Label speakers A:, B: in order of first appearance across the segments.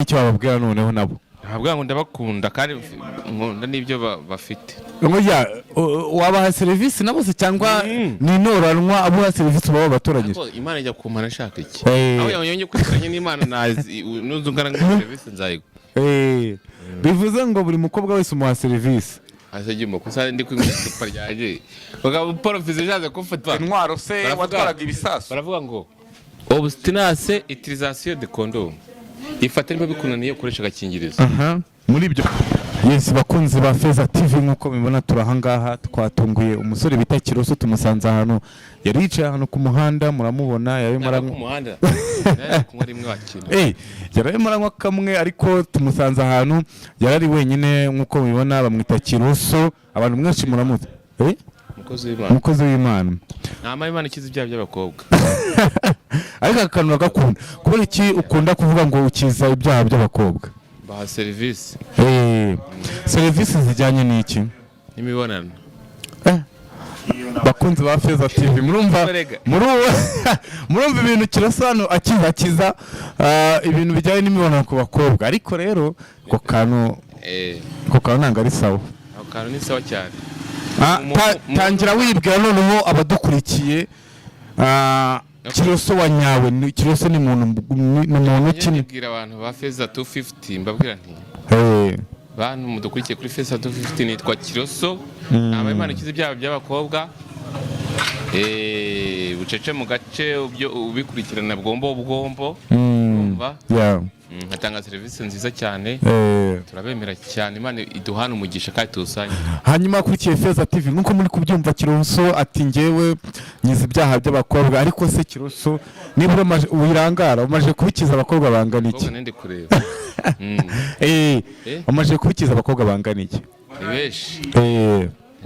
A: Icyo wababwira noneho nabo?
B: Ntabwo ngo ndabakunda kandi nkunda n'ibyo bafite.
A: Oya, wabaha serivisi nabo se cyangwa ni intoranwa, abo uha serivisi uba wabatoranyije?
B: Ariko Imana ijya kumpana ashaka iki? Aho yongeye kwicaranye n'Imana nazi nuzu ngana ngo serivisi nzayigwa.
A: Bivuze ngo buri mukobwa wese umuha serivisi?
B: Ase jyumba kusa ndi kunywa icupa ryanjye, bagabo porofisi ishatse kumfata.
C: Intwaro se? Watwaraga ibisasu?
B: Baravuga ngo abstinence utilisation de condom, ifate niba bikunaniye ukoresha agakingirizo.
A: Aha muri ibyo. Yes, bakunzi ba Feza TV, nk'uko mubibona turi ahangaha, twatunguye umusore bita Kiroso, tumusanze ahantu yari yicaye ahantu ku muhanda, muramubona yarimo
B: Ntabwo ku
A: aranywa.
B: muhanda. Nari kunywa rimwe wakina.
A: Yari arimo aranywa kamwe, ariko tumusanze ahantu yari ari wenyine. Nk'uko mubibona bamwita Kiroso, abantu mwinshi muramuzi.
B: Umukozi w'Imana.
A: Umukozi w'Imana.
B: Nta Imana ikiza ibyaha by'abakobwa.
A: Ariko aka kantu uragakunda. Kubera iki ukunda kuvuga ngo ukiza ibyaha by'abakobwa?
B: Baha serivisi.
A: Serivisi zijyanye n'iki?
B: N'imibonano.
A: Bakunzi ba Feza TV, murumva
B: Erega.
A: murumva ibintu Kiroso hano akiza ibintu bijyanye n'imibonano ku bakobwa. Ariko rero ako kantu ako kantu ntabwo ari sawa.
B: Ako kantu ni sawa cyane.
A: Tangira wibwira noneho abadukurikiye, Kiroso wa nyawe Kiroso ni muntu
B: Njye
A: ki?
B: nibwira abantu ba Feza 250, mbabwira nti: "Bantu mudukurikiye kuri Feza 250, nitwa Kiroso, nta Imana ikiza ibyaha by'abakobwa." Bucece mu gace ubyo ubikurikirana bwombo bwombo. Urumva?
A: Yeah.
B: Nkatanga serivisi nziza cyane. Turabemera cyane, Imana iduhana umugisha kandi tuwusangire.
A: Hanyuma akurikiye Feza TV, nk'uko muri kubyumva, Kiroso ati: "Ngewe nyiza ibyaha by'abakobwa." Ariko se Kiroso, nibura wirangara, umaze kubikiza abakobwa bangana iki?
B: Abakobwa nende kureba. Eh?
A: Umaze kubikiza abakobwa bangana iki?
B: Ni benshi.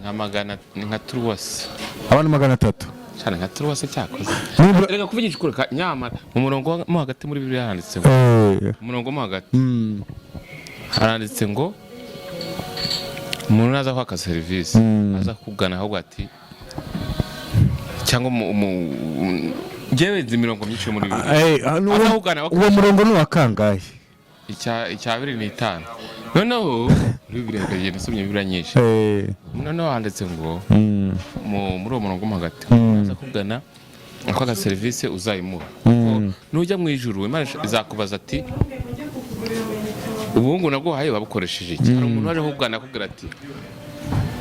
B: Nka magana, ni nka turuwasi.
A: Abantu 300?
B: Cyane, nka turuwasi cyakoze.
A: Nibura
B: Reka kuvugisha ukuri, nyamara mu murongo mo hagati muri Bibiliya handitse ngo mu murongo mo hagati haranditse ngo umuntu naza kwaka serivisi, aza kugana ahubwo ati cyangwa njyewe nzi imirongo myinshi yo muri Bibiliya. Aza kugana
A: Uwo murongo ni uwa kangahe?
B: Icya 25. Noneho muri Bibiliya ndagenda nsomye Bibiliya nyinshi. Noneho handitse ngo muri uwo murongo mo hagati, aza kugana akwaka serivisi uzayimuha. Kuko nujya mu ijuru Imana izakubaza ati: "Ubuhungu naguhaye wabukoresheje iki?" Hari umuntu waje kugana akubwira ati: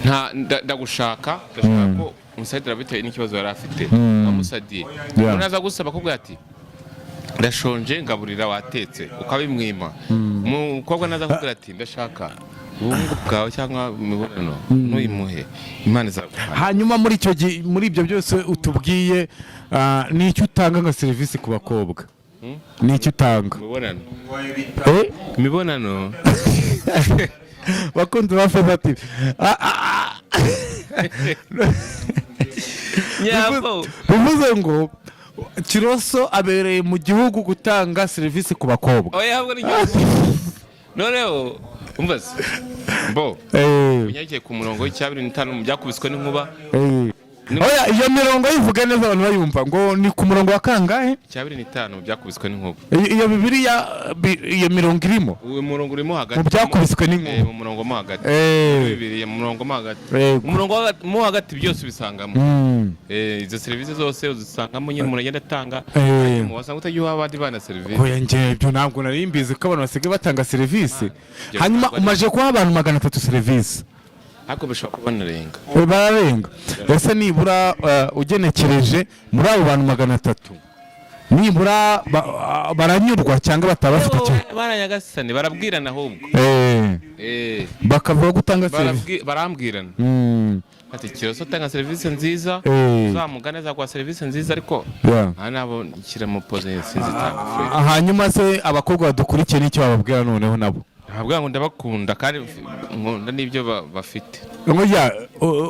B: "Nta ndagushaka, ndashaka ko umusadira," bitewe n'ikibazo yari afite wamusadiye. Umuntu aza gusaba akubwira ati: "Ndashonje, ngaburira, watetse?" Ukabimwima. Umukobwa naza akubwira ati: "Ndashaka ubuhungu bwawe cyangwa imibonano," ntuyimuhe, Imana izaguhana.
A: Hanyuma muri icyo gihe, muri ibyo byose utubwiye, ni icyo utanga nka serivisi ku bakobwa? Ni icyo utanga?
B: Imibonano.
A: Eh?
B: Imibonano.
A: Bakunzi ba Feza TV. Ah, ah, ah.
B: Nyabo.
A: Bivuze ngo Kiroso abereye mu gihugu gutanga serivisi ku bakobwa.
B: Oya, ahubwo ni noneho umva se bo unyagiye ku murongo w'icyabiri n'itanu mu byakubiswe n'inkuba.
A: Oya, iyo mirongo yivuga neza abantu bayumva, ngo ni ku murongo wa kangahe?
B: 25 byakubiswe n'inkuba.
A: Iyo Bibiliya iyo mirongo irimo?
B: Uwo murongo urimo hagati.
A: Mu byakubiswe n'inkuba.
B: Mu murongo mo hagati. Bibiliya mu murongo mo hagati. Mu murongo mo hagati byose ubisangamo. Izo serivisi zose uzisangamo nyine, umuntu agenda atanga. Hanyuma wasanga utagiye uha abandi bana serivisi.
A: Oya, njye ibyo ntabwo nari mbizi ko abantu basigaye batanga serivisi.
B: Ibyo
A: Hanyuma
B: bikorwa
A: umaze kuha abantu 300 serivisi?
B: Ariko bishobora kuba banarenga.
A: Bararenga. Ese nibura ugenekereje, muri abo bantu 300, nibura baranyurwa cyangwa bataba bafite icyo?
B: Bana nyagasani, barabwirana ahubwo.
A: Bakavuga ko utanga serivisi?
B: Barambwirana ati: "Kiroso utanga serivisi nziza, uzamugane azaguha serivisi nziza." Ariko aha nabo nshyira mu pose sinzitanga fure.
A: Hanyuma se abakobwa badukurikiye n'icyo bababwira noneho nabo?
B: Ntabwo ngo ndabakunda kandi nkunda n'ibyo bafite.
A: Oya,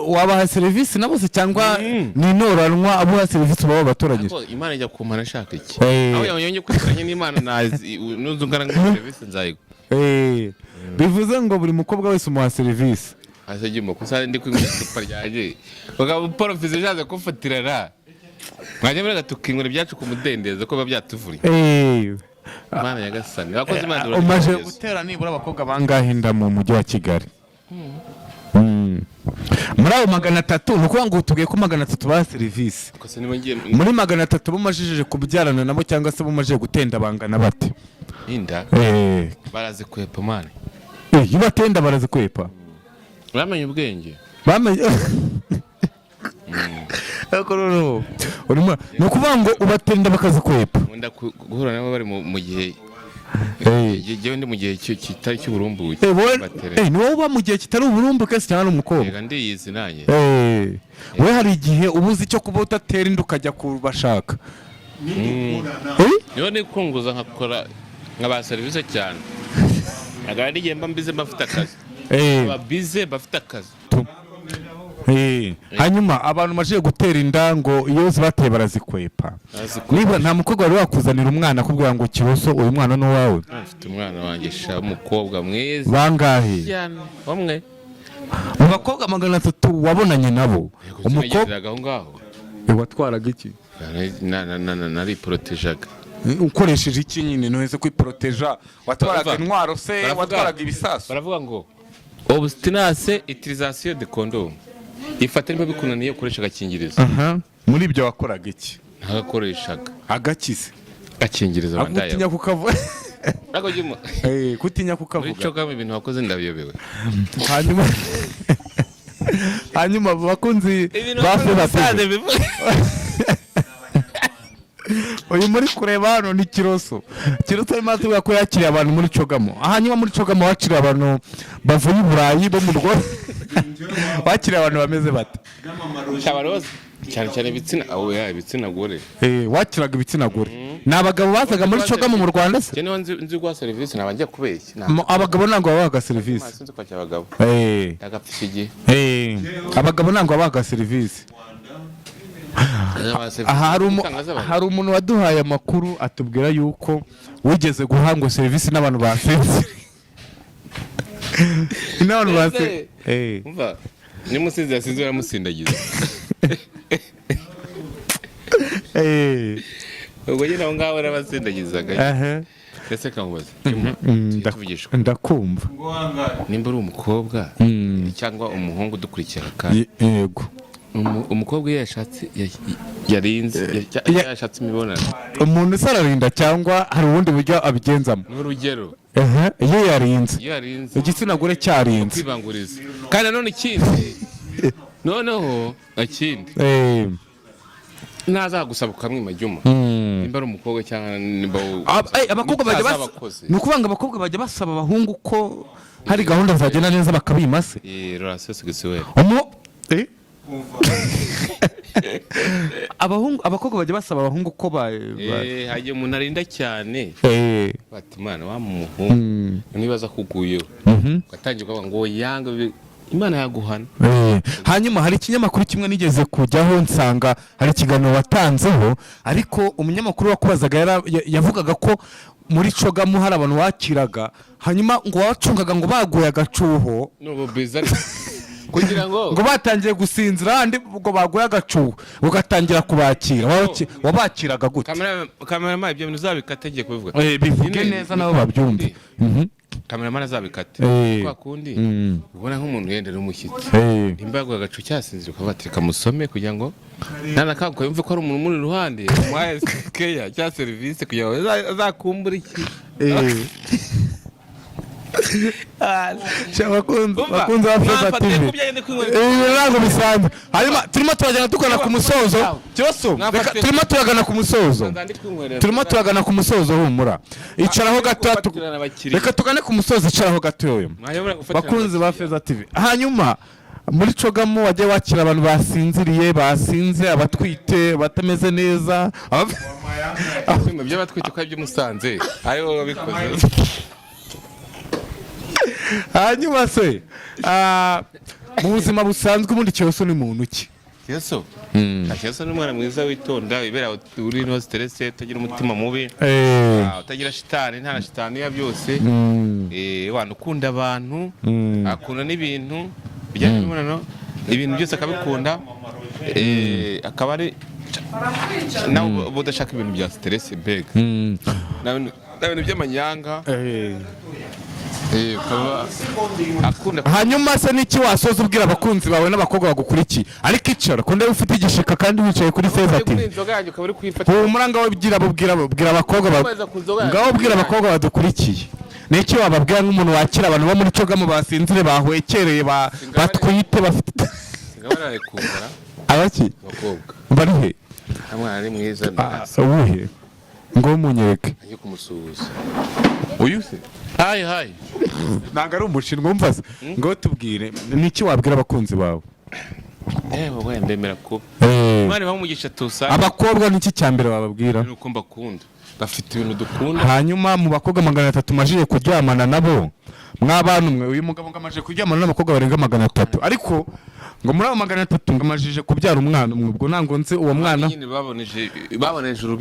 A: wabaha serivisi nabo se cyangwa ni intoranwa, abo uha serivisi uba wabatoranyije?
B: Ariko Imana ijya kumpana ashaka iki? Aho yongeye kwicaranye n'Imana nazi nuzu ngana ngo serivisi nzayigwa.
A: Bivuze ngo buri mukobwa wese umuha serivisi?
B: Ase jyumba kusa ndi kunywa icupa ryanjye, bagabo porofisi ishatse kumfatirana, mwajya murega tukinywera ibyacu ku mudendezo ko biba byatuvuriye. Mana nyagasani, abakozi Imana.
A: Umaze gutera nibura abakobwa bangahe inda mu mujyi wa Kigali? Muri ayo 300, ni ukuvuga ngo tubwiye ko 300 baha serivisi.
B: Kose niba ngiye
A: Muri 300 bumajije kubyarana nabo cyangwa se bumajije gutenda, bangana bate?
B: Inda barazikwepa, man.
A: Iyo batenda barazikwepa?
B: Bamenye ubwenge.
A: Bamenye. Ariko noneho ni ukuvuga ngo ubatenda bakazikwepa?
B: Nkunda guhura nabo bari mu gihe njyewe ndi mu gihe kitari cy'uburumbuke. Batere.
A: Ni wowe uba mu gihe kitari uburumbuke se cyangwa ari umukobwa?
B: Reka, ndiyizi nanjye.
A: We hari igihe uba uzi icyo kuba udatera inda ukajya kubashaka?
B: Niba nikunguza nkakora nka ba serivisi cyane, ntabwo ari igihe mba mbize, mba mfite akazi. Mba bize, mba mfite akazi.
A: Hanyuma abantu maze gutera inda, ngo iyo zibateye barazikwepa.
B: Barazikwepa.
A: Niba nta mukobwa wari wakuzanira umwana akubwira ngo: "Kiroso, uyu mwana ni uwawe"?
B: Mfite umwana wanjye sha, w'umukobwa mwiza.
A: Bangahe?
B: Cyane, umwe.
A: Mu bakobwa 300 wabonanye nabo, umukobwa
B: Sinagenderaga aho ngaho.
A: Watwaraga iki?
B: Nariporotejaga.
A: Ukoresheje iki nyine? Ntuheze kwiporoteja, watwaraga intwaro se?
C: Watwaraga ibisasu?
B: Baravuga ngo abstinence, utilisation de condom, ifata niba bikunaniye ukoresha agakingirizo.
A: Aha. Muri ibyo wakoraga iki?
B: Ntagakoreshaga.
A: Agakize?
B: Agakingirizo bandaya.
A: Gutinya kukavuga.
B: Ariko jya
A: Kutinya
B: muri
A: kukavuga.
B: Cogam ibintu wakoze ndabiyobewe.
A: Hanyuma bakunzi ba Feza TV, uyu muri kureba hano ni Kiroso. Kiroso arimo aratubwira ko yakiriye abantu muri Cogamo. Hanyuma muri Cogamo wakiriye abantu bavuye i Burayi, bo mu Rwanda, wakiriye abantu bameze bate?
B: Abantu bose, cyane cyane ibitsina, abo ya ibitsina gore.
A: Wakiraga ibitsina gore? Ni abagabo bazaga muri Cogamo mu Rwanda se?
B: Njye niba nzi guha serivisi, naba ngiye kubeshya.
A: Abagabo ntabwo babahaga serivisi?
B: Sinzi kwakira abagabo. Ndagapfa igihe.
A: Abagabo ntabwo babahaga serivisi. Aha hari umuntu waduhaye amakuru, atubwira yuko wigeze guhangwa serivisi n'abantu basinze, n'abantu basinze.
B: Umva, nimusinzi yasinze baramusindagiza. Ubwo nyine aho ngaho barabasindagizaga. Ndetse kamubaza, tuvugisha
A: Ndakumva.
B: nimba uri umukobwa cyangwa umuhungu udukurikira kandi
A: Yego.
B: Umukobwa iyo yashatse yarinze iyo yashatse imibonano.
A: Umuntu se ararinda cyangwa hari ubundi buryo abigenzamo?
B: Ni urugero.
A: Ehe, iyo yarinze.
B: Iyo yarinze.
A: Igitsina gore cyarinze.
B: Kwibanguriza. Kandi nanone ikindi, noneho ikindi, ntazagusaba ukamwima jyuma, nimba ari umukobwa cyangwa nimba
A: Abakobwa bajya
B: utazi
A: basa
B: abakozi.
A: Ni ukuvuga ngo abakobwa bajya basaba abahungu ko hari gahunda zagenda neza bakabima se?
B: Relation sexuelle.
A: Eh? Abahungu, abakobwa bajya basaba abahungu ko ba
B: Hagiye umuntu arinda cyane, bati: "Imana wa muhungu, niba aza kuguyeho ugatangira ukavuga ngo yanga Imana yaguhana."
A: Hanyuma hari ikinyamakuru kimwe nigeze kujyaho, nsanga hari ikiganiro watanzeho, ariko umunyamakuru wakubazaga yavugaga ko muri Cogamo hari abantu wakiraga, hanyuma ngo wabacungaga ngo baguye agacuho.
B: Nubu biza kugira ngo
A: Ngo batangiye gusinzira ahandi, ngo baguye agacuho ugatangira kubakira. Wabakiraga gute?
B: Kameramani, ibyo bintu uzabikate, ngiye kubivuga.
A: Bivuge
B: Nyine,
A: neza nabo babyumve.
B: Kameramani azabikate. Kwa kundi ubona nk'umuntu yenda ari umushyitsi, nimba yaguye agacu cyasinzira, ukavuga ati: "Reka musome," kugira ngo nanakanguka yumve ko hari umuntu umuri iruhande, umuhaye keya cyangwa serivisi, kugira ngo azakumbure iki.
A: Sha, bakunzi
B: Umva,
A: bakunzi ba Feza
B: mwamfatiye
A: TV.
B: ku byanjye ndi kwinywera.
A: Ibi ntabwo bisanzwe. Hanyuma turimo turagenda tugana ku musozo, Kiroso, reka.
B: Mwamfatiye.
A: Turimo turagana ku musozo.
B: Ndi kwinywera.
A: Turimo turagana ku musozo, humura, icaraho gato.
B: Gufatirana abakiriya.
A: Reka tugane ku musozo, icaraho gatoya.
B: Mwayobora gufatirana
A: Bakunzi ba
B: abakiriya.
A: Feza TV, hanyuma muri Cogamo wajya wakira abantu basinziriye, basinze, abatwite, batameze neza,
B: Ibyuma by'abatwite ko ari iby'Umusanze, ari wowe wabikoze.
A: Hanyuma se mu buzima busanzwe ubundi Kiroso ni muntu ki?
B: Yesu Yesu ni umwana mwiza witonda, wibera uri no stress, utagira umutima mubi, utagira shitani, nta na shitani ya byose. Wana ukunda abantu, akunda n'ibintu bijyanye n'imibonano, ibintu byose akabikunda. Akaba ari nawe uba udashaka ibintu bya stress mbega. Nawe Nta bintu by'amanyanga. Ukaba akunda.
A: Hanyuma se niki wasoza ubwira abakunzi bawe n'abakobwa bagukurikiye? Ariko icara ko ndeba ufite igishika kandi wicaye kuri Favor
B: Uri kuri
A: TV.
B: inzoga yanjye, ukaba uri kuyifata.
A: Humura, ngaho bwira, bwira, bwira abakobwa
B: Komeza ku nzoga yanjye.
A: ngaho bwira abakobwa badukurikiye. Niki wababwira nk'umuntu wakira abantu bo muri CHOGM basinzire, bahwekereye, batwite, bafite
B: Singaba narayikundara.
A: Abaki?
B: Abakobwa.
A: Bari he?
B: Nta mwana ari mwiza.
A: Uwuhe? Ngo munyereke.
B: Ajye kumusuhuza uyu se. Hi, hi.
A: Ntabwo ari umushinwa. Umva se, ngo tubwire, niki wabwira abakunzi bawe?
B: Ewe we, ndemera kuba Imana ibahe umugisha tusa.
A: Abakobwa, niki cya mbere wababwira?
B: Ni uko mbakunda, bafite ibintu dukunda.
A: Hanyuma mu bakobwa 300 majije kuryamana nabo, mw'abantu mwe, uyu mugabo ngo amajije kuryamana n'abakobwa barenga 300, ariko ngo muri abo 300 ngo amajije kubyara umwana umwe. Ubwo ntabwo nzi uwo mwana.
B: Nyine baboneje urubyaro.